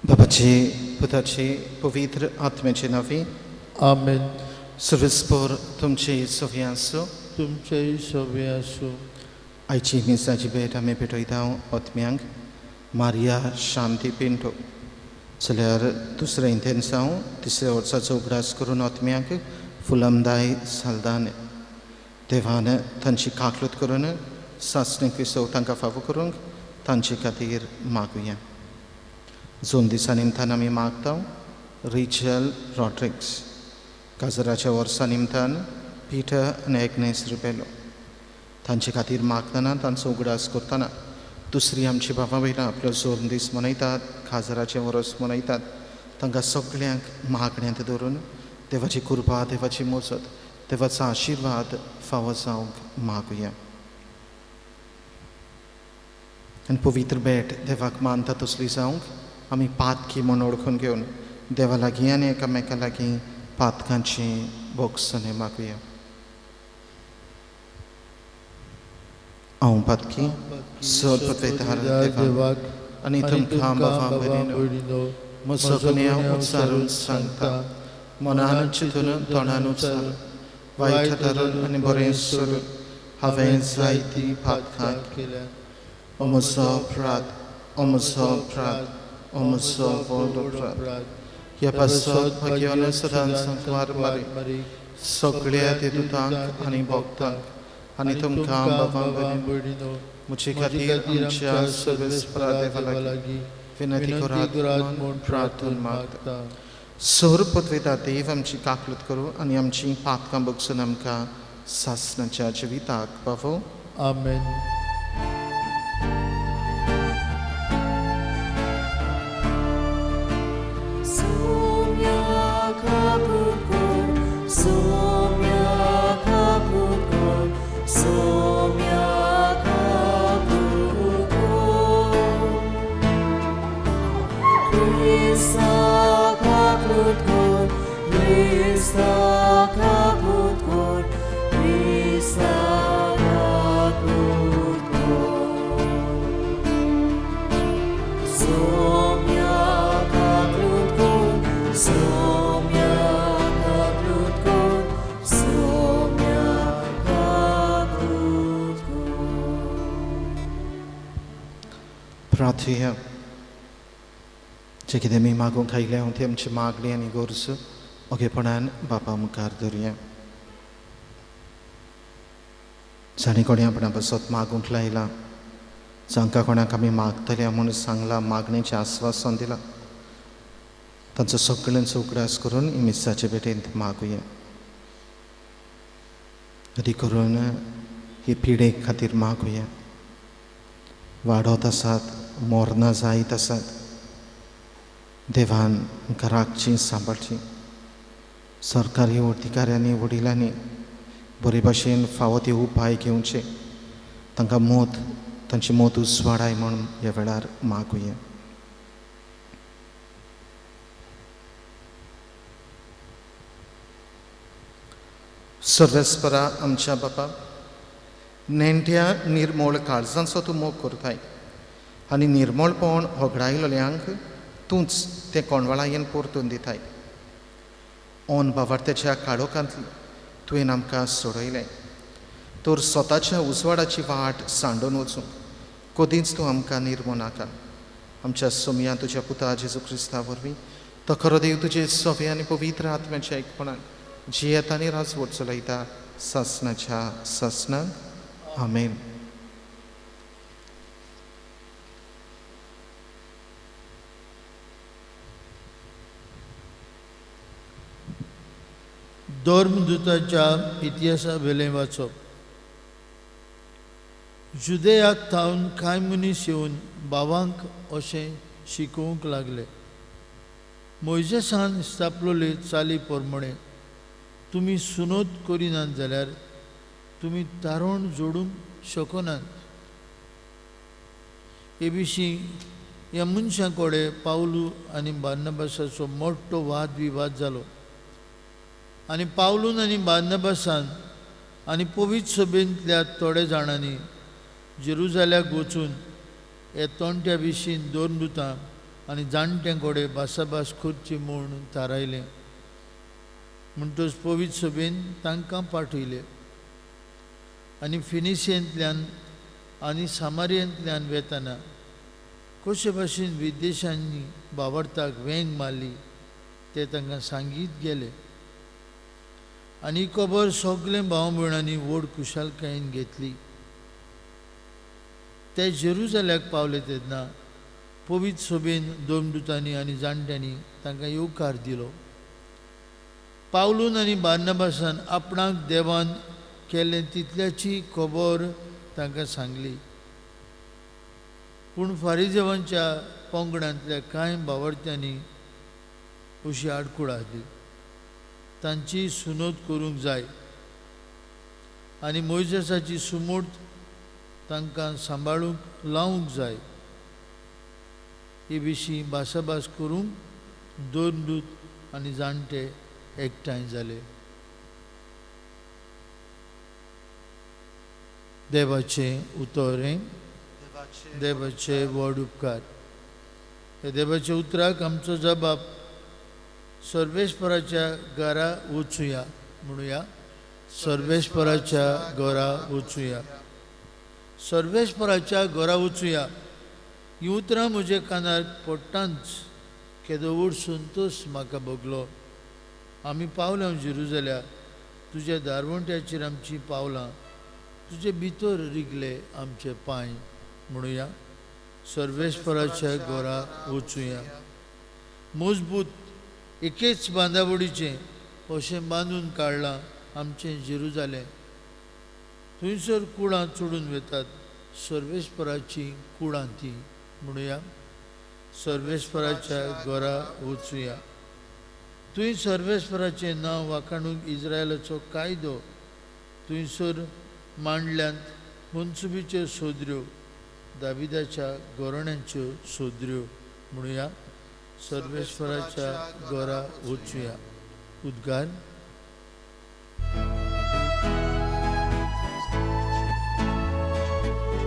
बापाचे पुताचे पवित्र आत्म्याचे नांवी आमेन। सर्वेस्पर तुमचे सवी आसूं, तुमचेय सवी आसूं। आयची मिसाची भेट आमी भेटयता आत्म्यांक मारिया शांती पिंटो जाल्यार दुसरें इंतेन्सांव तिसऱ्या वर्साचो उगडास करून आत्म्यांक फुलमदाय सालदान देवान तांची काकलूत करून सासणीक विसव तांकां फावो करूंक तांचे खातीर मागुया। जोन दिसा निमतान आमी मागता रिचल रॉड्रिक्स, काजराच्या वर्सा निमतान पिटर आनी एग्नेस रिबेलो तांचे खातीर मागतना तांचो उगडास करतना दुसरी आमची बाबा भयणां आपलो जोन दीस मनयतात, काजराचें वर्स मनयतात, तांकां सगळ्यांक मागण्यांत धरून देवाची कृपा, देवाची मोजत, देवाचो आशिर्वाद फावो जावंक मागुया। आनी पवित्र भेट देवाक मानता तसली जावंक आमी पातकी म्हूण वळखून घेवन देवा लागीं आनी एकामेका लागीं पातकांची भोगसणे मागुया। हांव पातकी सर्वपवित्र देवाक आनी तुमकां बाबा भयणीनो म्हजो गुन्यांव उच्चारून सांगता, मनान चिंतून तोंडान उच्चारून वायट धरून आनी बरें सोडून हांवें जायती पातकां केल्या। ओ म्हजो अपराध, ओ म्हजो अपराध, ओ म्हजो व्हड अपराध। ह्या पासत भाग्यान सदांच संकवार मारी सगळ्या देवतांक आनी भक्तांक आनी तुमकां बाबा भयणीनो म्हजे खातीर आमच्या सर्वेस्परा देवा लागीं विनंती करात म्हूण प्रार्थना मागता। सर्वपवित्र देव आमची काकलूत करूं आनी आमची पातकां बगसून आमकां सासणाच्या जिविताक पावो। आमेन। प्रार्थुया। जे कितें आमी मागूंक आयल्या ती आमची मागणी आनी गरज ओगेपणान बापा मुखार धरुया। जाणें कोणें आपणा पासत मागूंक लायलां, जांकां कोणाक आमी मागतले म्हूण सांगलां, मागणेचें आस्वासन दिलां, तांचो सगळ्यांचो उगडास करून मिसाचे भेटेंत मागुया। अदी करून हे पिडे खातीर मागुया। वाडत आसात, मोरनां जायत आसात, देवान आमकां राखची, सांबाळची। सरकारी अधिकाऱ्यांनी, वडिलांनी बरे भाशेन फावो ते उपाय घेवचे, तांकां मत, तांची मत उजवाडाय म्हूण ह्या वेळार मागुया। सर्वेस्परा आमच्या बापा, नेण्ट्या निर्मोळ काळजांचो तूं मोग करताय आनी निर्मोळपण होगडायलोल्यांक तूंच तें कोणवाळायेन परतून दिताय। ओन बावार्थ्याच्या काळोखांतली तुवें आमकां सोडयलें तर स्वताच्या उजवाडाची वाट सांडून वचूंक कदींच तूं आमकां निर्मो नाका। आमच्या सोमया तुज्या पुता जेजू क्रिस्ता वरवीं तो खरो देव तुजे सवे आनी पवित्र आत्म्याच्या एकपणान जियेता आनी राजवट चलयता सासणाच्या सासणाक। आमेन। धर्मदूताच्या इतिहासा वेलें वाचप. जुदेयाक थावन कांय मनीस येवन भावांक अशें शिकोवंक लागले, मोयजेसान स्थापलोले चाली प्रमाणे तुमी सुनोत करिनात जाल्यार तुमी तारण जोडूंक शकनात. हे विशीं ह्या मनशां कडेन पावलू आनी बार्नबासाचो मोठो वाद विवाद जालो आनी पावलून आनी बार्नबासान आनी पवित्र सभेंतल्या थोड्या जाणांनी जेरुजाल्याक वचून हे तोंट्या विशीं दोन दुतां आनी जाणट्यां कडेन भासाभास करची म्हूण थारायलें. म्हणटच पवित्र सभेन तांकां पाठयले आनी फिनिशियेंतल्यान आनी सामारियेंतल्यान वेतना कशे भाशेन विदेशांनी बावडताक वेंग मारली ते तांकां सांगीत गेले आनी ही खबर सगळे भाव भयणांनी व्हड खुशालकायेन घेतली. ते जेरुजाल्याक पावले तेन्ना पवित्र सभेन दोमदूतांनी आनी जाणट्यांनी तांकां येवकार दिलो. पावलून आनी बार्नबासान आपणाक देवान केलें तितल्याची खबर तांकां सांगली. पूण फारिजेवांच्या पंगडांतल्या कांय बावडत्यांनी अशी आडखूळ आसली, तांची सुनोत करूंक जाय आनी मोयजेसाची सुमूर्त तांकां सांबाळूंक लावंक जाय. हे विशीं भासाभास करूंक दोन दूत आनी जाणटे एकठांय जाले. देवाचें उतर हें, देवाचे व्हड उपकार. ह्या देवाच्या उतराक आमचो जबाब सर्वेस्पराच्या घरा वचुया म्हणुया. सर्वेस्पराच्या घरा वचुया, सर्वेस्पराच्या घरा वचुया. ही उतरां म्हज्या कानार पडटांच केदो व्हड संतोश म्हाका भोगलो. आमी पावल्यां जेरुजाल्या, तुज्या दारवंट्याचेर आमचीं पावलां, तुजे भितर रिगले आमचे पांय म्हणुया. सर्वेस्पराच्या घरा वचुया. मजबूत एकेच बांदावडीचें अशें बांदून काडलां आमचें जेरुजालें. थंयसर कुळां चडून वेतात, सर्वेस्पराची कुळां ती म्हणुया. सर्वेस्पराच्या घरा वचुया. थंय सर्वेस्पराचें नांव वाखाणूंक इस्रायलाचो कायदो थंयसर मांडल्यांत मनसुबीच्यो सोदऱ्यो, दाविदाच्या घराण्यांच्यो सोदऱ्यो म्हणुया. सर्वेस्पराच्या घरा वचुया. उद्गार.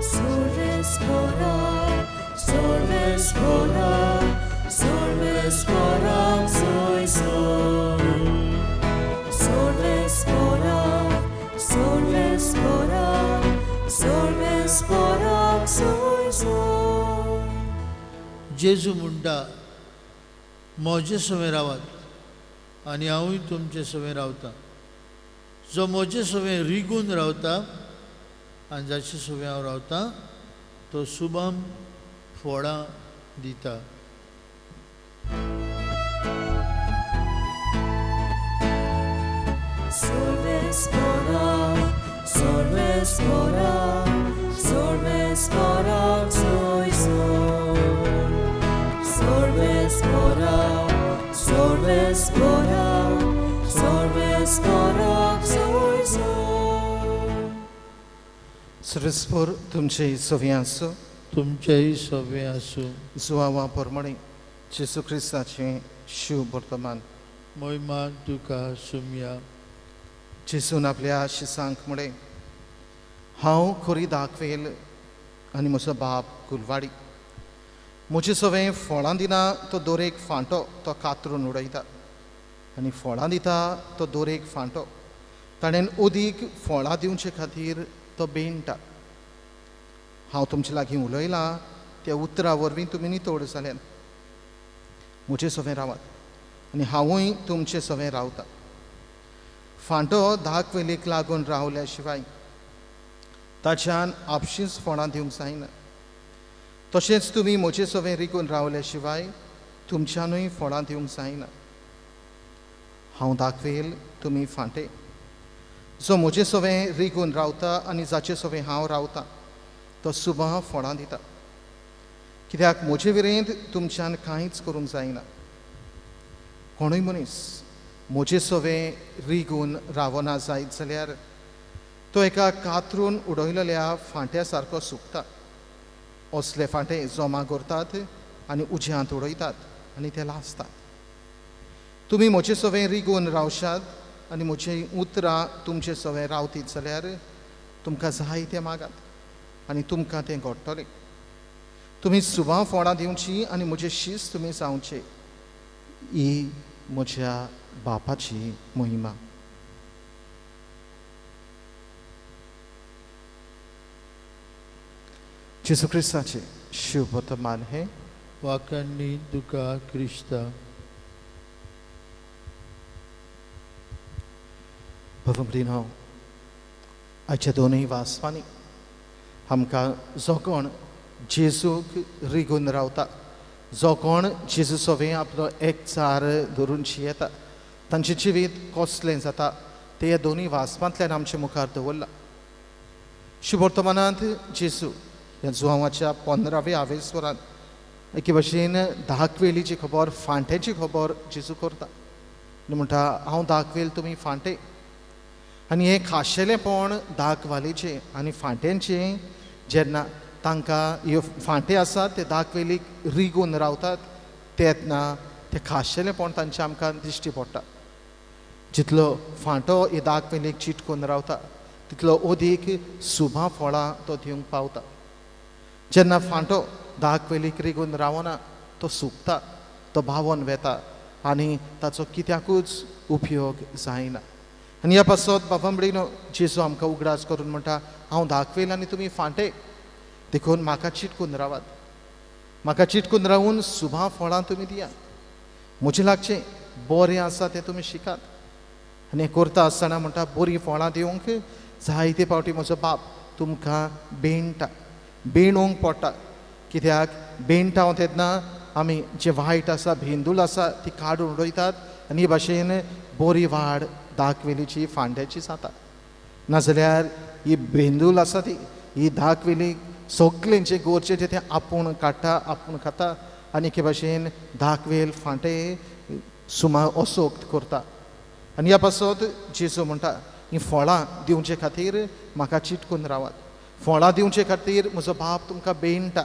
Sorvespora, sorvespora, sorvespora, soy sol. Sorvespora, sorvespora, sorvespora, soy sol. जेजू म्हणटा, म्हजे सवें रावात आनी हांवूय तुमचे सवें रावतां. जो म्हजे सवें रिगून रावता आनी जाचे सवें हांव रावतां तो सुबाम फळां दिता. Sorvespora, sorvespora, sorvespora, soy sol. Sorvespora, sorvespora, sorvespora, soy sol. सर्वेस्पर तुमचे सवे आसूं, तुमचेय सवे आसूं. जुवावा प्रमाणे जेजू क्रिस्ताचें शिव वर्तमान. मोहिमा तुका सुमया. जेजून आपल्या शिसांक म्हळें, हांव खरी दाखवेल आनी म्हजो बाप कुलवाडी. म्हजे सवें फळां दिना तो दोरेक फांटो तो कातरून उडयता आनी फळां दिता तो दोरेक फांटो ताणें उदीक फळां दिवचे खातीर तो बेणटा. हांव तुमचे लागीं उलयलां त्या उतरा वरवीं तुमी नितळ जाल्यात. म्हजे सवें रावात आनी हांवूय तुमचे सवें रावता. फांटो धाक वेलीक लागून रावल्या शिवाय ताच्यान आपशींच फळां दिवंक जायना. तशेंच तुमी म्हजे सवें रिगून रावल्या शिवाय तुमच्यानूय फळां दिवंक जायना. हांव दाखवेल तुमी फांटे. जो म्हजे सवें रिगून रावता आनी जाचे सवें हांव रावता तो सुबा फळां दिता, कित्याक म्हजे विरेंत तुमच्यान कांयच करूंक जायना. कोणूय मनीस म्हजे सवें रिगून रावना जायत जाल्यार तो एका कातरून उडयलेल्या फांट्या सारको सुकता. असले फांटे जमा करतात आनी उज्यांत उडयतात आनी ते लासतात. तुमी म्हजे सवें रिगून रावशात आनी म्हजी उतरां तुमचे सवें रावतीत जाल्यार तुमकां जाय तें मागात आनी तुमकां तें घडटलें. तुमी सुबा फळां दिवची आनी म्हजे शीस तुमी जावचे. ही म्हज्या बापाची महिमा. जेजू क्रिस्ताचें शुभवर्तमान हें. वाखाणणी तुका क्रिस्ता. भवभ्रिनो, आयच्या दोनूय वाचपांनी आमकां जो कोण जेजूक रिगून रावता, जो कोण जेजू सवें आपलो एकचार धरून जियेता, तांचें जिवीत कसलें जाता तें ह्या दोनूय वाचपांतल्यान आमचे मुखार दवरलां. शुभवर्तमानांत जेजू ह्या जुवांवाच्या 15व्या आवेस्वरांत एके भाशेन दाखवेलीची खबर, फांट्याची खबर जेजू करता आनी म्हणटा, हांव दाखवेल तुमी फांटे. आनी हें खाशेलेंपण दाखवालीचें आनी फांट्यांचें, जेन्ना तांकां ह्यो फांटे आसात ते दाखवेलीक रिगून रावतात तेन्ना तें खाशेलेंपण तांचें आमकां दिश्टी पडटा. जितलो फांटो हे दाखवेलीक चिटकून रावता तितलो अदीक सुबा फळां तो दिवंक पावता. जेन्ना फांटो दाखवेलीक रिगून रावना तो सुकता, तो बावन वेता आनी ताचो कित्याकूच उपयोग जायना. आनी ह्या पासत बाबामडेन जेजू आमकां उगडास करून म्हणटा, हांव दाखवेल आनी तुमी फांटे, देखून म्हाका चिटकून रावात, म्हाका चिटकून रावून सुबा फळां तुमी दियात, म्हजें लागचें बरें आसा तें तुमी शिकात. आनी करता आसतना म्हणटा, बरीं फळां दिवंक जायते फावटी म्हजो बाप तुमकां बेणटा, बेणूंक पडटा. कित्याक बेणटा हांव तेन्ना आमी जें वायट आसा, भेंदूल आसा ती काडून उडयतात आनी हे भाशेन बरी वाड दाखवेलीची फांट्याची जाता. नाजाल्यार ही भेंदूल आसा ती ही दाखवेली सगळें जें गरजेचें तें आपूण काडटा, आपूण खाता आनी एके भाशेन दाखवेल फांटे सुमार असोक्त करता. आनी ह्या पासत जेजू म्हणटा, हीं फळां दिवचे खातीर म्हाका चिटकून रावात, फळां दिवचे खातीर म्हजो बाप तुमकां बेणटा.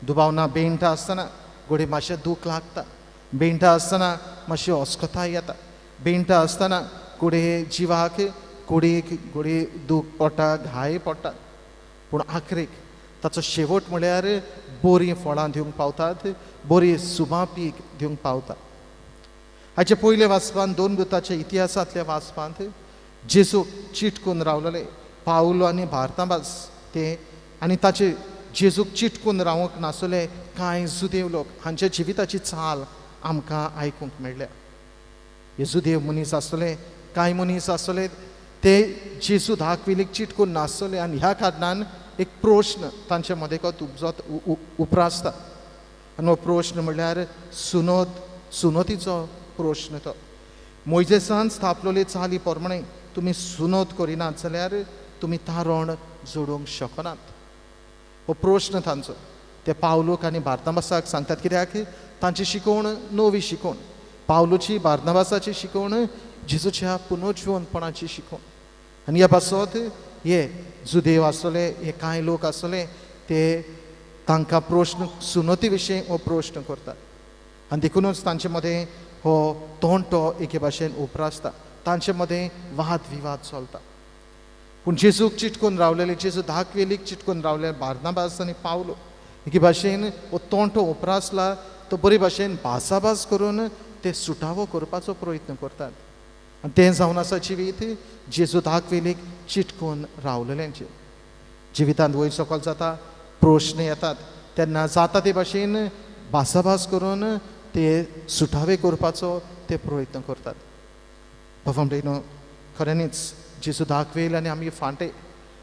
दुबाव ना, बेणटा आसतना घडये मातशें दूख लागता, बेणटा आसतना मातशी अस्कताय येता, बेणटा आसतना घडये जिवाक कुडीक घडये दूख पडटा, घाय पडटा, पूण आखरेक ताचो शेवट म्हळ्यार बरीं फळां दिवंक पावतात, बरी सुबा पीक दिवंक पावता. हाचे पयले वाचपांत, दोन दुताच्या इतिहासांतल्या वाचपांत जेजू चिटकून रावलेले पावलो आनी बार्नाबास ते आनी ताचे जेजूक चिटकून रावंक नासले कांय जुदेव लोक हांच्या जिविताची चाल आमकां आयकूंक मेळ्ळ्या. हे जुदेव मनीस आसतले, कांय मनीस आसतले ते जेजू दाखवेलीक चिटकून नासतले आनी ह्या कारणान एक प्रश्न तांचे मदें उपजत उप्रासता आनी हो प्रश्न म्हणल्यार सुनोतीचो प्रश्न. तो मोयजेसान स्थापलेले चाली प्रमाणे तुमी सुनोत करिनात जाल्यार तुमी तारण जोडूंक शकनात. हो प्रश्न तांचो. ते पावलूक आनी बार्नाबासाक सांगतात, कित्याक तांची शिकवण नवी शिकवण, पावलूची बार्नाबासाची शिकवण जेजूच्या पुनर्जिवनपणाची शिकवण. आनी ह्या पासत हे जुदेव आसतले, हे कांय लोक आसतले ते तांकां प्रश्न सुनती विशीं हो प्रश्न करतात आनी देखुनूच तांचे मदें हो तोंटो एके भाशेन उप्रासता, तांचे मदें वाद विवाद चलता. पूण जेजूक चिटकून रावलेले, जेजू दाखवेलीक चिटकून रावले बार्नाबास आनी पावलो एके भाशेन हो तोंटो उप्रासला तो बरे भाशेन भासाभास करून ते सुटावो करपाचो प्रयत्न करतात आनी तें जावन आसा जिवीत जेजू दाखवेलीक चिटकून रावलेल्यांचें. जिवितांत वयर सकयल जाता, प्रश्न येतात तेन्ना जाता ते भाशेन भासाभास करून ते सुटावे करपाचो ते प्रयत्न करतात. बाबा खऱ्यांनीच जेजू दाखवेल आनी आमी फांटे,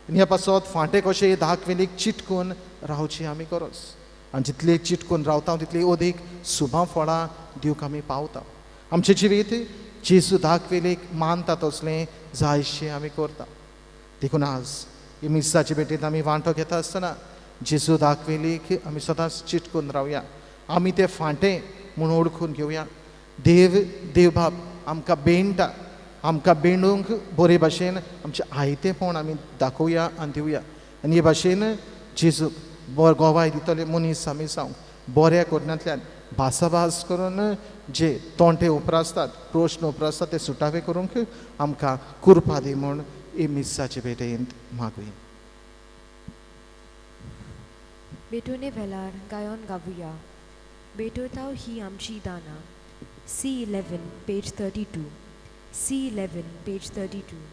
आनी ह्या पासत फांटे कशे दाखवेलीक चिटकून रावची आमी गरज आनी जितली चिटकून रावता तितली अदीक सुबा फळां दिवंक आमी पावता. आमचें जिवीत जेजू दाखवेलेक मानता तसलें जायशें आमी करता. देखून आज ही मिसाचे भेटेंत आमी वांटो घेता आसतना जेजू दाखवेलेक आमी सदांच चिटकून रावया. आमी ते फांटे म्हूण ओळखून घेवया. देव देवबाप आमकां बेणटा, आमकां बेणूंक बरे भाशेन आमचें आयतेपण आमी दाखोवया आनी दिवया. आनी हे भाशेन जेजू गोवाय दितले मनीस आमी जावंक बऱ्या करण्यांतल्यान भासाभास करून जे तोंटे उप्रासतात, प्रश्न उप्रासतात ते सुटावे करूंक आमकां कुरपा दी म्हूण ही मिसाचे भेटेंत मागुया. भेटोने वेलार गायोन गावया. भेटोताव ही आमची दाना. C11 page 32. C11 page 32.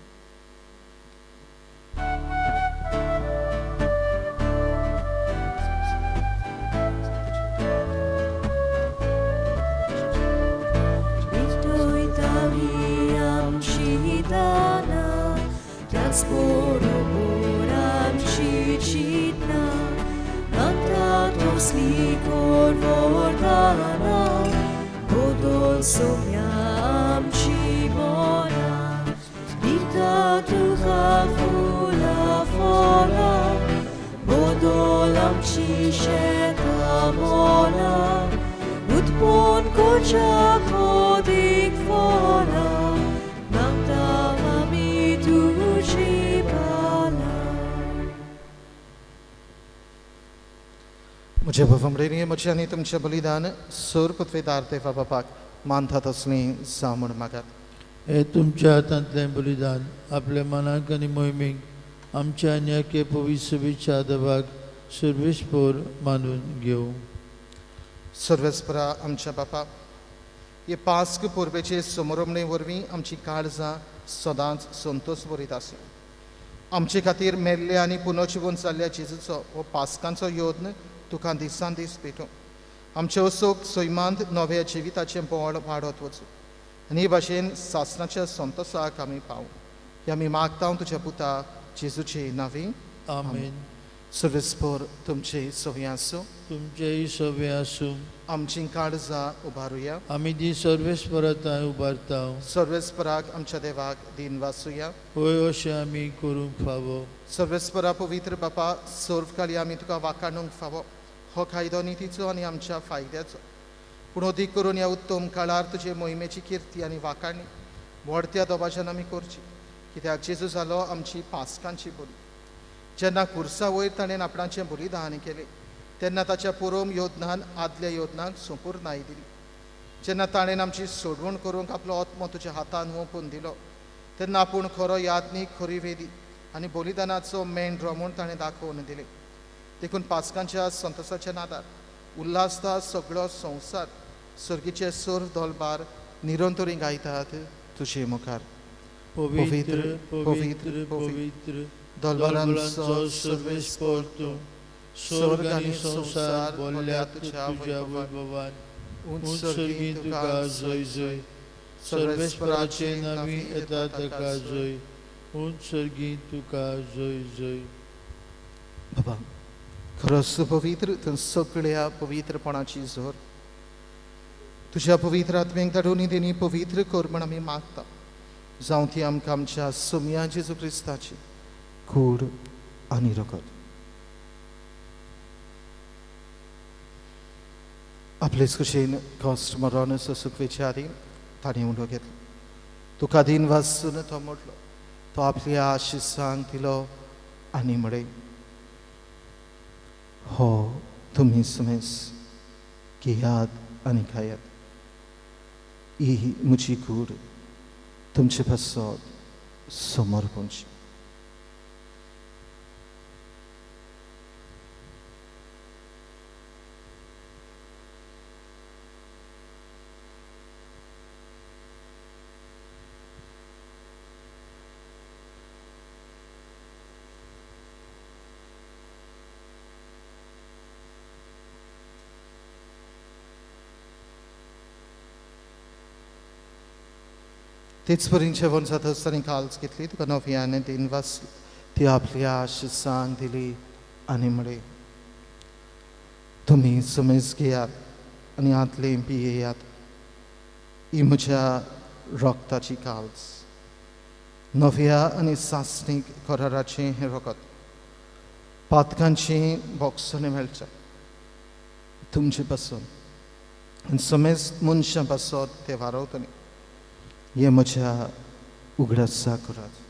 म्हज्या भोवमडेनी म्हजें आनी तुमचें बलिदान सोर पृथ्वीदार देवा बापाक मानता तसलें जावं म्हूण मागात. हे तुमच्या हातांतलें बलिदान आपल्या मनाक आनी मोहिमेक आमच्या आनी एके पवित्र सभेच्या दबाक सर्वेस्पोर मानून घेवं. सर्वेस्परा आमच्या बापा, हे पास्क परबेचे समरमणे वरवीं आमची काळजां सदांच संतोष बरीत आसूं. आमचे खातीर मेल्ले आनी पुनर्जिवन जाल्ल्या जेजूचो हो पास्कांचो यत्न तुका दिसान दीस भेटूं. आमचे असोक सैमांत नव्या जिविताचें बळ वाडत वचूं आनी हे भाशेन सासणाच्या संतोसाक आमी पावूं. हे आमी मागता तुज्या पुता जेजूचे नांवी. आमेन. सर्वेस्पोर तुमचे सवी आसूं. तुमचेय सवे आसूं. आमची काळजां उबारुया. आमी ती सर्वेस्परा उबारता. सर्वेस्पराक आमच्या देवाक दिन वासुया. होय, अशें आमी करूंक फावो. सर्वेस्परा पवित्र बापा, सर्वकाळी आमी तुका वाखाणूंक फावो. हो कायदो नितीचो आनी आमच्या फायद्याचो, पूण अदीक करून ह्या उत्तम काळार तुजे मोहिमेची किर्ती आनी वाखाणी व्हडत्या दबाज्यान आमी करची. कित्याक जेजू जालो आमची पास्कांची बली. जेन्ना खुर्सा वयर ताणें आपणाचें बलिदान केलें तेन्ना ताच्या पुरोम योधनान आदल्या योधनाक संपूर्णाय दिली. जेन्ना ताणें आमची सोडवण करूंक आपलो आत्मो तुज्या हातान ओंपून दिलो तेन्ना आपूण खरो याज्ञीक, खरी वेदी आनी बलिदानाचो मेंढरो म्हूण ताणें दाखोवन दिलें. देखून पास्कांच्या संतोसाच्या नादार उल्हासता सगळो संवसार. सर्गीचे सर्व दोलबार निरंतरी गायतात तुजे मुखार. पवित्र पवित्र पवित्र दोलबारांचो सर्वेस्पोर तूं, स्वर्ग आनी संवसार भरल्या तुज्या वैभवान. उंच सर्गी तुका जय जय. सर्वेस्पराचे नांवी येता ताका जय. उंच सर्गी तुका जय जय. बाबा खरोच पवित्र, तूं सगळ्या पवित्रपणाची जोर. तुज्या पवित्र आत्म्यांक धाडून तेणी पवित्र कर म्हण आमी मागता. जावं ती आमकां आमच्या सोम्या जेजू क्रिस्ताची कूड आनी रगत. आपलेच कुशीन कश्ट मरण सुखवेच्या आदीं ताणें उंडो घेतलो. तुका दीन वासून तो म्हटलो. तो आपल्या आशिसांक दिलो आनी म्हळें, हो तुमी सुमेस घेयात आनी खायात. ही म्हजी कूड तुमचे पासत समर्पणची. तेच परीन जेवण जाता आसतना काल्स घेतली, तुका नव्याने दिन वाचली, ती आपल्या आशिसांक दिली आनी म्हळें, तुमी समज घेयात आनी हातलें पियेयात. ही म्हज्या रक्ताची काल्स. नव्या आनी सासणीक कराराचें हें रगत पातकांची बोगसणें मेळचें तुमचे पासून आनी समेस्त मनशां पासत तें वारवतलें. हें म्हज्या उगडासा करात.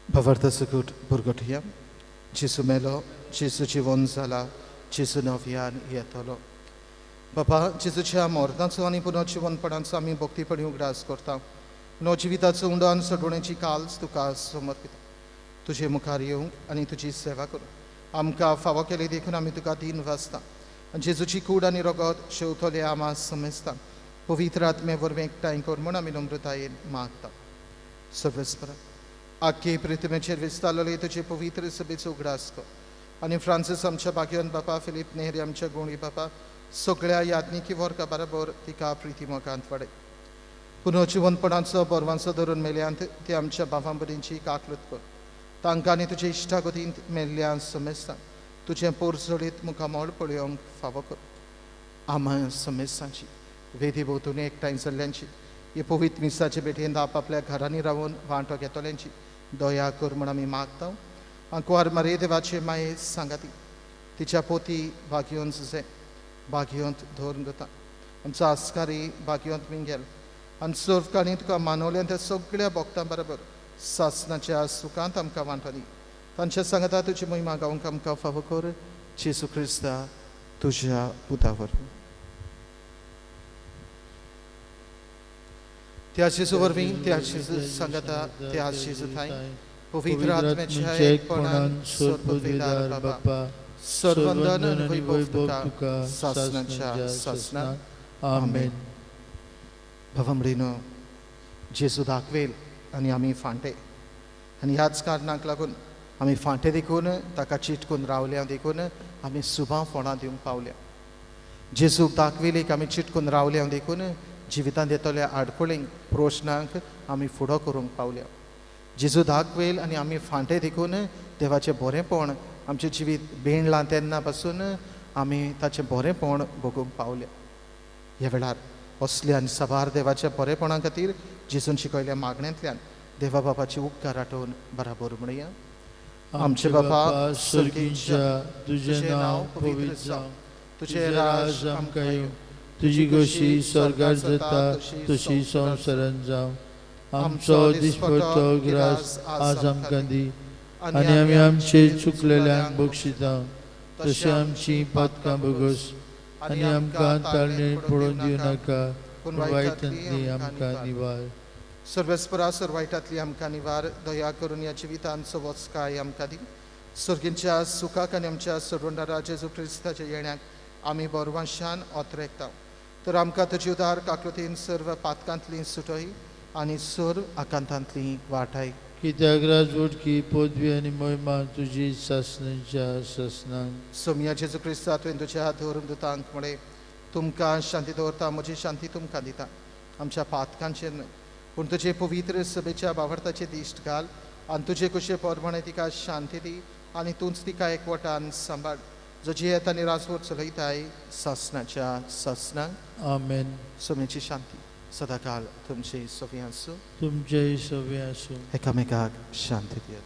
भावार्थ सकट भुरगटया, जेजू मेलो, जेजू जिवन जाला, जेजू नव्यान येतलो. बाबा, जेजूच्या मरणाचो आनी पुनर्जिवनपणाचो आमी भक्तीपणी उगडास करता. नवजिविताचो उंडो आनी सोडवणेची काल्स तुका समर्पिता. तुजे मुखार येवंक आनी तुजी सेवा करूंक आमकां फावो केली देखून आमी तुका 3 वाजता आनी जेजूची कूड आनी रगत शेवतले आमा समेस्ता पवित्र आत्मे वरवीं एकठांय कर म्हूण आमी नम्रतायेन मागता. सर्वेस्परा, आख्खे पृथ्वीचेर विस्तारलेले तुजे पवित्र सभेचो उगडास कर आनी फ्रांसीस आमच्या भाग्यवंत बापा, फिलीप नेहरी आमच्या गुणी बापा, सगळ्या याज्ञिकी वर्गा बरोबर तिका प्रिती मोगांत वाडय. पुनर्जिवनपणाचो बरवांचो धरून मेल्यांत ते आमच्या बाबां भयणींची काकलूत कर. तांकां आनी तुजे इश्टागतींत मेल्ल्या समेस्तांक तुजें पोरजोडीत मुखामळ पळोवंक फावो कर. आमा समेस्तांची वेदी भोंवतणी एकठांय जाल्ल्यांची हे पवित्र मिसाचे भेटेंत आपापल्या घरांनी रावन वांटो घेतल्यांची दया कर म्हूण आमी मागता. आंकवार मारये देवाचे माये सांगाती तिच्या पोती भाग्योंत जुझे भाग्योंत धरून जाता आमचो आस्कारी भाग्योंत मिंगेल आनी सर्वकाणी तुका मानवल्या त्या सगळ्या भक्तां बरोबर सासनाच्या सुखांत आमकां वांटो दी. तांच्या सांगाता तुजी महिमा गावंक आमकां फावो कर. जेजू क्रिस्ता तुज्या पुता वरवीं. त्या जेजू वरवीं, त्या जेजू सांगाता, त्या जेजू थांय पवित्र आत्म्याच्या एकपणान सर्वविदार बापा सर्वंदन आनी वैभव तुका सासनाच्या सासनाक. आमेन. भावांनो, जेजू दाखवेल आनी आमी फांटे आनी ह्याच कारणाक लागून आमी फांटे देखून ताका चिटकून रावल्या देखून आमी सुबां फोणां दिवंक पावल्या. जेजूक दाखवेलीक आमी चिटकून रावल्या देखून जिवितांत येतल्या आडखळींक प्रश्नांक आमी फुडो करूंक पावल्या. जेजू दाखवेल आनी आमी फांटे देखून देवाचें बरेंपण आमचें जिवीत बेणलां तेन्ना पासून आमी ताचें बरेंपण भोगूंक पावल्या. ह्या वेळार असल्या आनी साबार देवाच्या बरेपणा खातीर जेजून शिकयल्या मागण्यांतल्यान देवा बापाची उपकार आठोवन बराबर म्हणया. आमचे बापा स्वर्गीच्या, तुजें नांव पवित्र जावं, तुजें राज आमकां येवं, तुजी खोशी स्वर्गार जाता तशी संवसारांत जावं. आमचो दिसपट्टो ग्रास आज आमकां दी आनी आमी आमचे चुकलेल्यांक बक्षिता तशें आमची पातकां भोगस आनी आमकां ताळणे पडोवन दिवं नाका, पूण वायटांतली आमकां निवार. सर्वेस्परा, सर वायटांतली आमकां निवार. दया करून ह्या जिवितांचो वचकाय आमकां दी. सर्गींच्या सुखाक आनी आमच्या सरवंडारा जेजू क्रिस्ताच्या येण्याक आमी बरवांशान ओतरेकता. तर आमकां तुजी उदार काकृतीन सर्व पातकांतली सुटय आनी सर्व आकांतांतली वाटाय. कित्याक राजवटकी पदवी आनी महिमा तुजी सासणाच्या सासणाक. सोमया जेजू क्रिस्ता, तुवें तुज्या हात धरून दुतांक म्हळें, तुमकां शांती दवरता, म्हजी शांती तुमकां दिता. आमच्या पातकांचेर न्हय पूण तुजे पवित्र सभेच्या बावडताचे दिश्ट घाल आनी तुजे कुशे प्रमाणे तिका शांती दी आनी तूंच तिका एकवटान सांबाळ, जो जियेत आनी राजवट चलयताय सासणाच्या सासणाक. आमेन. सोम्याची शांती सदाकाल तुमचे सवी आसूं. तुमचेय सवी आसूं. एकामेकाक शांती दियात.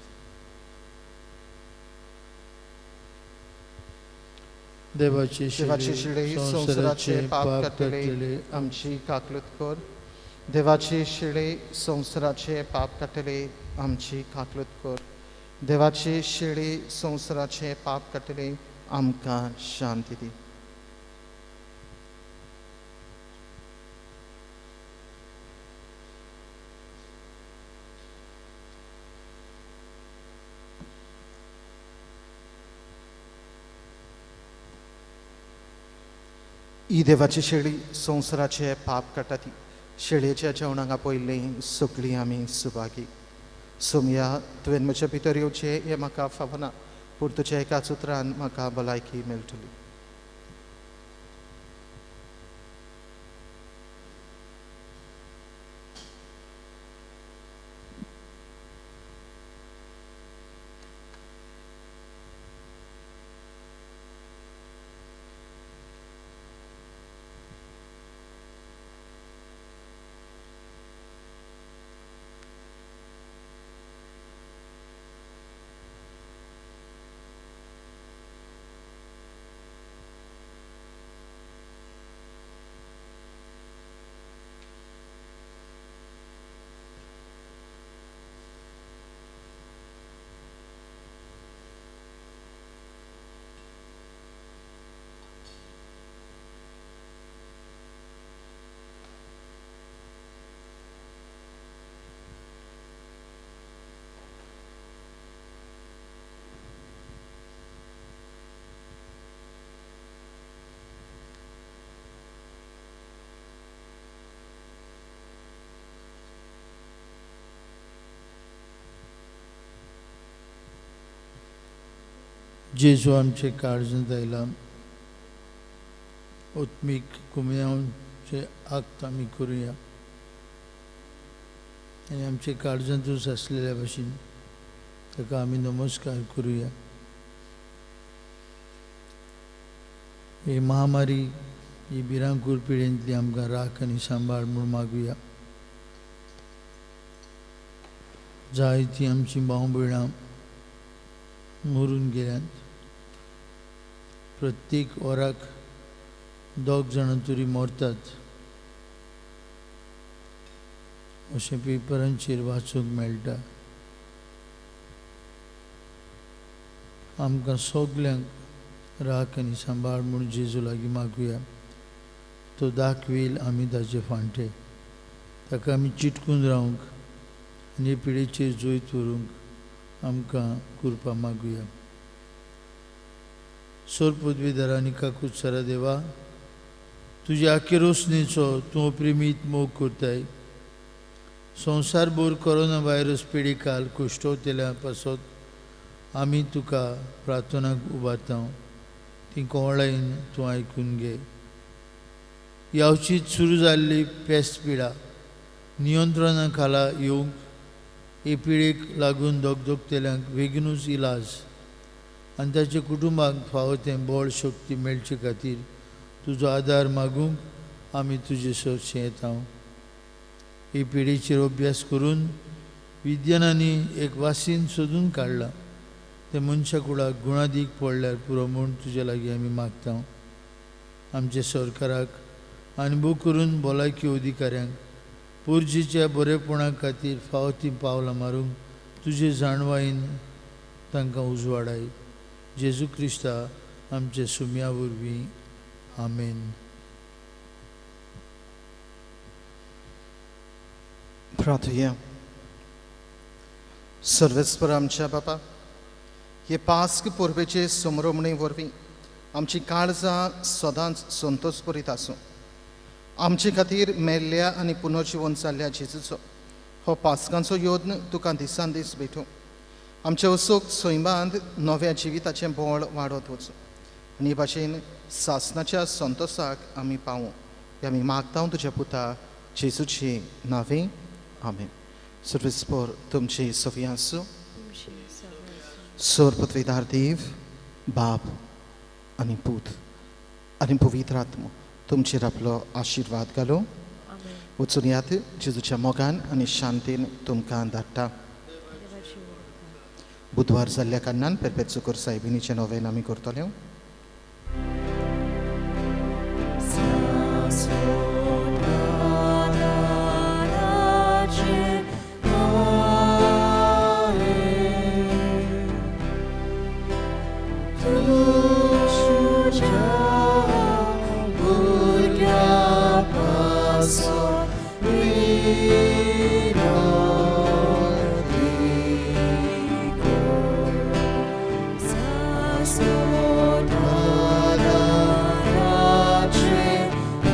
देवाचे शिळे संवसाराचे पाप काडटले आमची काकलूत कर. देवाचे शिळे संवसाराचे पाप काडटले आमची काकलूत कर. देवाचे शिळे संवसाराचे पाप काडटले आमकां शांती दी. ही देवाची शेळी संवसाराचे पाप काडटा ती शेळयेच्या जेवणाक आपयल्ली सगळीं आमी सुभागी. सोमया, तुवें म्हज्या भितर येवचें हें म्हाका फावना, पूण तुज्या एकाच उतरान म्हाका भलायकी मेळटली. जेजू आमचे काळजांत आयला, आत्मीक कुमयांवचे आक्त आमी करुया आनी आमचे काळजांतूच आसलेल्या भाशेन ताका आमी नमस्कार करुया. ही महामारी, ही भिरांकूळ पिळेंतली आमकां राख आनी सांबाळ म्हूण मागुया. जायतीं आमचीं भाव भयणां मरून गेल्यांत. प्रत्येक वराक 2 जाणां तरी मरतात अशें पेपरांचेर वाचूंक मेळटा. आमकां सगल्यांक राख आनी सांबाळ म्हूण जेजू लागीं मागुया. तो दाखवेल आमी ताचे फांटे, ताका आमी चिटकून रावंक आनी पिळेचेर जैत व्हरूंक आमकां कृपा मागुया. सोर पदवीधर आनी काकूत सरा देवा, तुज्या आखे रोसणेचो तूं प्रेमीत मोग करताय. संवसारभर कोरोना व्हायरस पिडिकाल कुश्टवतल्या पासत आमी तुका प्रार्थनाक उबारता. ती कोवळायेन तूं आयकून घे. यावचीत सुरू जाल्ली पेस्ट पिडा नियंत्रणा खाला येवंक हे पिडेक लागून दगदगतल्यांक बेगीनूच इलाज आनी ताच्या कुटुंबाक फावो तें बळ शक्ती मेळचे खातीर तुजो आदार मागूंक आमी तुजे सरशें येता. हे पिडेचेर अभ्यास करून विज्ञानांनी एक वासीन सोदून काडलां, तें मनशा कुडाक गुणादीक पडल्यार पुरो म्हूण तुजे लागीं आमी मागता. आमच्या सरकाराक आनी भोव करून भलायकी अधिकाऱ्यांक पोरजीच्या बरेपणा खातीर फावो तीं पावलां मारूंक तुजे जाणवायेन तांकां उजवाडाय. जेजू क्रिस्ता आमच्या सुम्या वरवीं, आमेन. प्रार्थुया. सर्वेस्पर आमच्या बापा, हे पास्क परबेचे समरोमणे वरवीं आमची काळजां सदांच संतोष भरीत आसूं. आमचे खातीर मेल्ल्या आनी पुनर्जिवन जाल्ल्या जेजूचो हो पास्कांचो यत्न तुका दिसान दीस भेटूं. आमच्या असोक सैमांत नव्या जिविताचें बळ वाडत वचूं आनी हे भाशेन सासनाच्या संतोसाक आमी पावूं. हे आमी मागता तुज्या पुता जेजूचे नांवे, आमेन. सर्वेस्पर तुमची सवी आसूं. सोर पृथ्वीदार देव बाप आनी पूत आनी पवित्र आत्मो तुमचेर आपलो आशिर्वाद घालूं. वचून यात जेजूच्या मोगान आनी शांतीन तुमकां धाडटा. बुधवार जाल्ल्या कारणान पेरपेत सुकर सायबिणीचें नोवेन आमी करतले.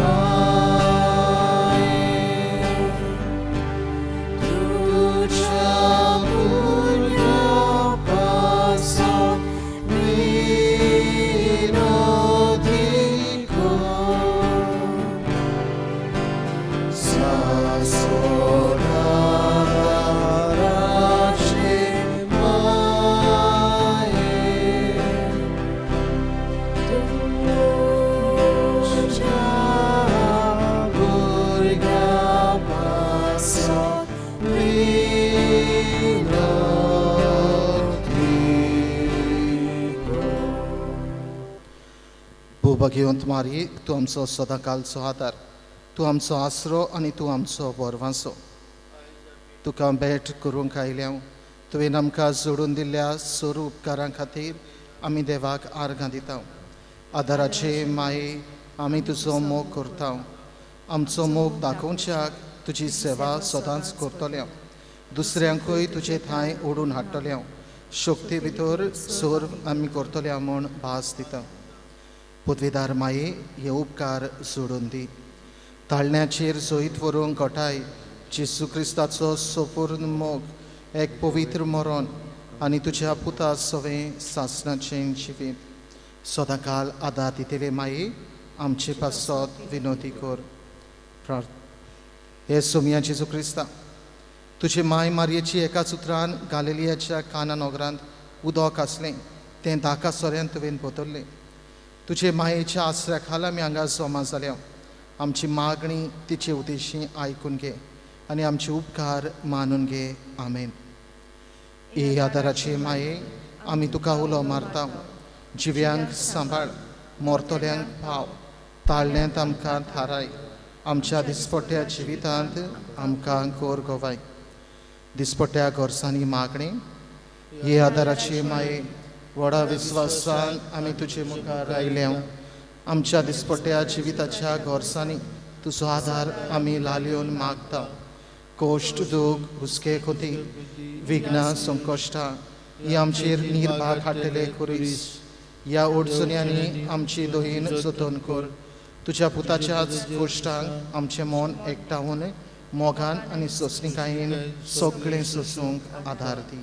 Lord, भगवंत मारी, तूं आमचो सदांकालचो आदार, तूं आमचो आसरो आनी तूं आमचो बरवांसो। तुका भेट करूंक आयल्या, तुवें आमकां जोडून दिल्ल्या सोरू उपकारां खातीर आमी देवाक आर्गां दिता। आदाराचे माये, आमी तुजो मोग करता। आमचो मोग दाखोवच्याक तुजी सेवा सदांच करतले, दुसऱ्यांकूय तुजे थांय ओडून हाडटले, शक्ती भितर सर्व आमी करतले म्हूण भास दिता। पदवीदार माये, हे उपकार जोडून दी। ताळण्याचेर जैत व्हरूंक घटाय जेजू क्रिस्ताचो सोपूर्ण मोग, एक पवित्र मरण आनी तुज्या पुता सवें सासणाचें जिवीत सदांकाल आदार दितले माये, आमचे पासत विनोदी कर। हे सोमया जेजू क्रिस्ता, तुजे माय मारयेची एकाच उतरान गालिलियाच्या काना नगरांत उदक आसलें तें धाका सोऱ्यान तुवें बदल्लें। तुजे मायेच्या आसऱ्या खाला आमी हांगा जमा जाल्या। आमची मागणी तिचे उद्देशी आयकून घे आनी आमचे उपकार मानून घे। आमेन। ए आदाराचे माये, आमी तुका उलो मारता। जिव्यांक सांबाळ, मोरतल्यांक पाव, ताळण्यांत आमकां थाराय, आमच्या दिसपट्ट्या जिवितांत आमकां कोर गोवाय। दिसपट्ट्या गरजांनी मागणी, हे आदाराचे माये, व्हडा विस्वासान आमी तुजे मुखार आयल्या। आमच्या दिसपट्ट्या जिविताच्या गरजांनी तुजो आदार आमी लालयोन मागता। कोश्ट, दूख, हुस्के, खोती, विघ्नां, संकश्टां ही आमचेर निर्भाग हाडटले खुरीस। ह्या अडचण्यांनी आमची दोहीन जतन कर। तुज्या पुताच्याच कोश्टांक आमचें मन एकठावन मोगान आनी सोंसणीकायेन सगळें सोंसूंक आदार दी।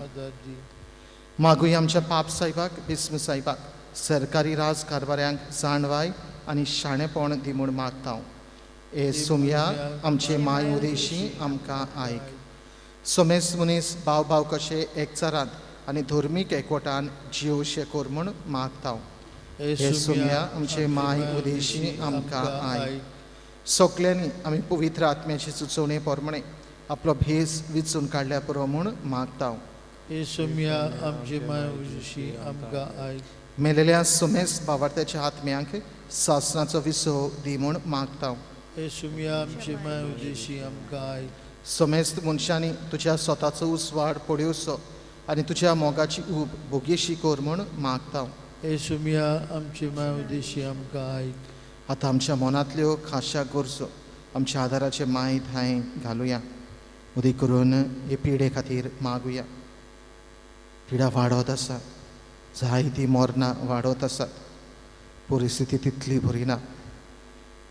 मागुया आमच्या पाप साहेबाक, बिस्म साहेबाक, सरकारी राज कारभाऱ्यांक जाणवाय आनी शाणेपण दी म्हूण मागता। ए सोमया, आमचे माय उदेशी आमकां आयक। सोमेस मनीस भाव भाव कशे एकचारांत आनी धर्मीक एकवटान जियोशे कर म्हूण मागता। हे सोमया, आमचे माय उदेशी आमकां आयक। सगल्यांनी आमी पवित्र आत्म्याची सुचोवणे प्रमाणे आपलो भेस विचून काडल्या पुरो म्हूण मागता। हे सोमया, आमचे माय उदेशी आमकां आयक। मेलेल्या सोमेस बावार्थ्याच्या आत्म्यांक सासणाचो विसव दी म्हूण मागता। हे सोमया, आमचे माय उदेशी आमकां आयक। सोमेस्त मनशांनी तुज्या स्वताचो उजवाड पळोवचो आनी तुज्या मोगाची ऊब भोगेशी कर म्हूण मागता। हे सोमया, आमचे माय उदेशी आमकां आयक। आतां आमच्या मनांतल्यो खाशा गरजो आमच्या आदाराचे माय थांय घालुया। उदीक करून हे पिडे खातीर मागुया। पिडा वाडत आसा, जायतीं मरणां वाडत आसात, परिस्थिती तितली बरी ना।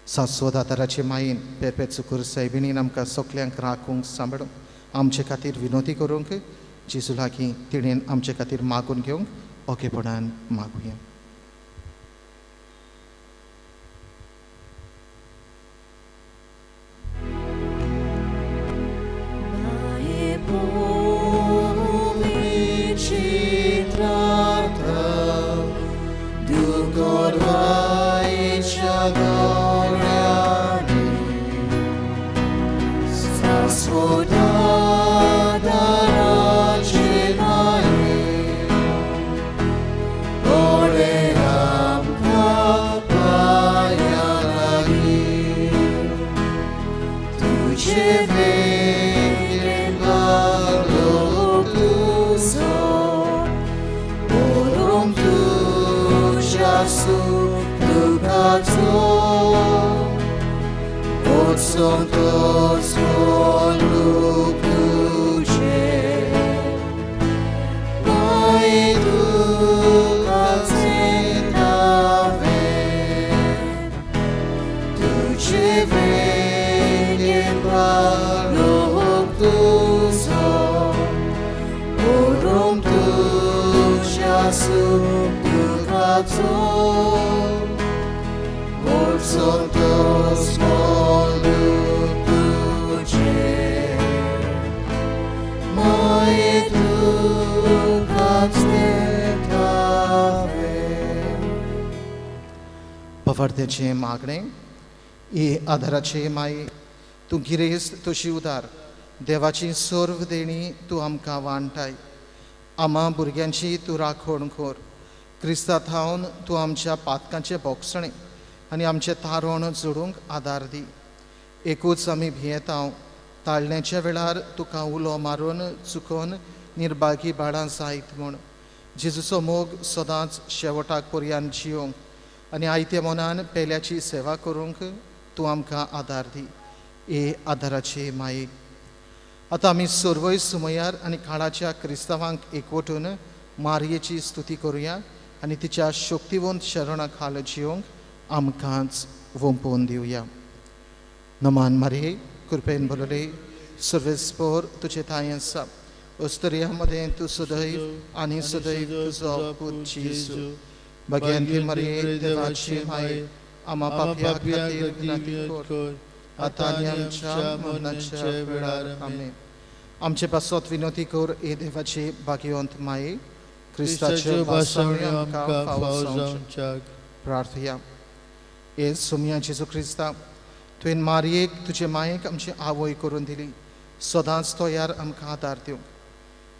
सासवत आदाराचे मायेन पेपे चुकूर सायबिणीन आमकां सगल्यांक राखूंक सांबाळूंक आमचे खातीर विनोती करूंक जेजू लागीं तिणेन आमचे खातीर मागून घेवंक ओकेपणान मागुया। पवार्थ्याचें मागणें, ए आदाराचे माये, तूं गिरेस्त तशी उदार, देवाची सर्व देणी तूं आमकां वांटाय। आमा भुरग्यांची तूं राखण कर। क्रिस्ता थावन तूं आमच्या पातकांचें भोगसणें आनी आमचें तारण जोडूंक आदार दी. एकूच आमी भियेता, ताळण्याच्या वेळार तुका उलो मारून चुकोन निर्भागी बाळां जायत म्हूण. जेजूचो मोग सदांच शेवटाक पर्यान जियोंक आनी आयत्या मनान पेल्याची सेवा करूंक तूं आमकां आदार दी. हे आदाराचे माये आतां आमी सर्वय सुमयार आनी काळाच्या क्रिस्तांवांक एकवटून मारयेची स्तुती करुया आनी तिच्या शक्तिवंत शरणा खाल जियोंक आमकांच वोंपोवन दिवया. नमान मारये, कृपेन भरले सर्वेस्पोर तुजे थांय आसा. अस्तुऱ्यां मदें तूं सदैव आनी सदैव तुजो पूत जेजू. भाग्यांती मारये, देवाची माये, आमा पापयां खातीर विनंती कर आतां आनी आमच्या मरणाच्या वेळार. आमेन. आमचे पासत विनंती कर हे देवाचे भाग्यवंत माये, क्रिस्ताच्यो भासावण्यो आमकां फावो जावच्याक. प्रार्थया. हे सोमया जेजू क्रिस्ता, तुवें मारयेक तुजे मायेक आमची आवय करून दिली. सदांच तयार आमकां आदार दिवंक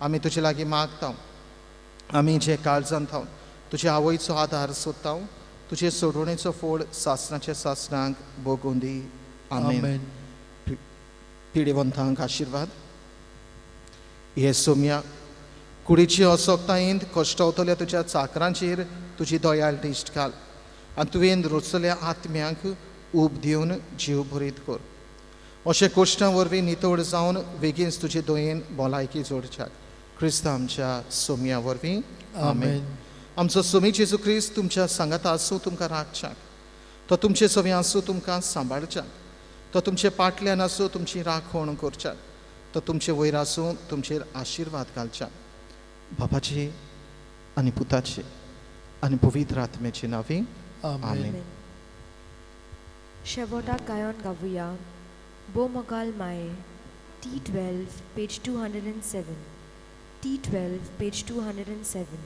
आमी तुजे लागीं मागता. आमी जे काळजान थावन तुजे आवयचो आदार सोदता, तुजे सोडवणेचो फोड सासणाच्या सासणांक भोगून दी. आमेन. पिडेवंतांक आशिर्वाद. हे सोम्या, कुडीची असोकतायेंत कश्टवतल्या तुज्या चाकरांचेर तुजी दयाळ दिश्ट घाल आनी तुवें रोचल्या आत्म्यांक ऊब दिवन जीव भरीत कर. अशें कश्टां वरवीं नितळ जावन बेगीनच तुजे दयेन भलायकी जोडच्याक क्रिस्त आमच्या सोम्या वरवीं. आमेन. आमचो सोमी जेजू क्रिस्त तुमच्या सांगाता आसूं, तुमकां राखच्याक. तो तुमचे सवी आसूं, तुमकां सांबाळच्याक. तो तुमचे पाटल्यान आसूं, तुमची राखण करच्याक. तो तुमचे वयर आसूं, तुमचेर आशिर्वाद घालच्याक. बापाचे आनी पुताचे आनी पवित्र आत्म्याचे नांवी. आमेन. शेवटाक गायन गावया बो मोगाल माये. T12 page 207. T12 page 207.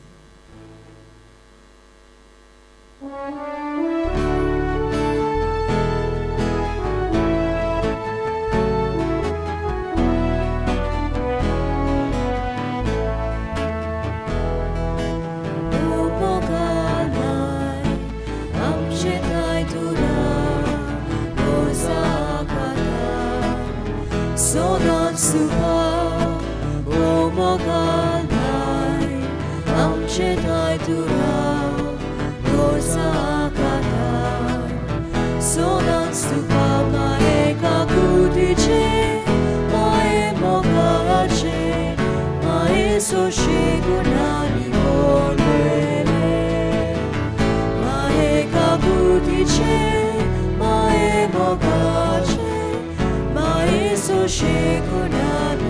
Shekuna.